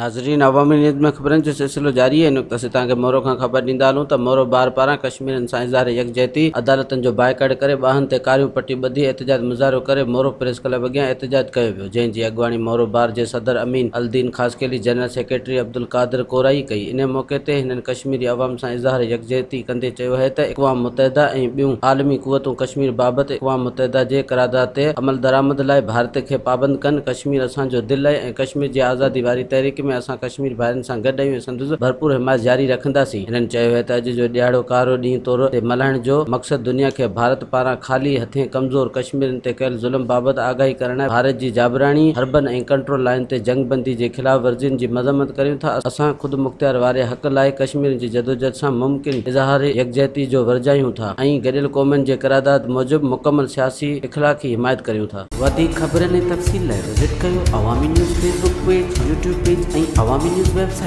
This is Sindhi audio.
ناظرين عوامي نيوز ۾ خبرن جو سلسلو جاري آهي ان وقت اسين توهان کي مورو کان خبر ڏيندا هلون ته مورو بار پاران ڪشميرين سان اظهار يڪجهتي عدالتن جو بائيڪاٽ ڪري ٻانهن تي ڪاريون پٽيون ٻڌي احتجاج مظاهرو ڪري مورو پريس ڪلب اڳيان احتجاج ڪيو ويو جنهن جي اڳواڻي مورو بار جي صدر امين الدين خاصخيلي جنرل سيڪريٽري عبدالقادر ڪورائي ڪئي انهي موقعي تي هنن ڪشميري عوام سان اظهار يڪجهتي ڪندي چيو آهي ته اقوام متحده ۽ ٻيون عالمي قوتون ڪشمير بابت اقوام متحده جي قرارداد تي عملدرآمد لاء ڀارت کي پابند ڪن ڪشمير اسان جو دل آهي ۽ ڪشمير جي آزادي واري تحريڪ ۾ اسان ڪشمير ڀائرن سان گڏ آهيون ۽ سندس ڀرپور حمايت جاري رکنداسين. هنن چيو آهي ته اڄ جو ڏهاڙو ڪارو ڏينهن طور تي ملهائڻ جو مقصد دنيا کي ڀارت پاران خالي هٿين ڪمزور ڪشميرين تي ڪيل ظلم بابت آگاهي ڪرڻ آهي، ڀارت جي جابراڻي حربن ۽ ڪنٽرول لائين تي جنگ بندي جي خلاف ورزين جي مذمت ڪريون ٿا، اسان خودمختيار واري حق لاء ڪشميرين جي جدوجهد سان ممڪن اظهار يڪجهتي جو ورجايون ٿا ۽ گڏيل قومن جي قرارداد موجب مڪمل سياسي اخلاقي حمايت ڪريون ٿا. وڌيڪ خبرن ۽ تفصيل لاء وزٽ ڪيو Awami news Facebook page, YouTube page ۽ Awami news website.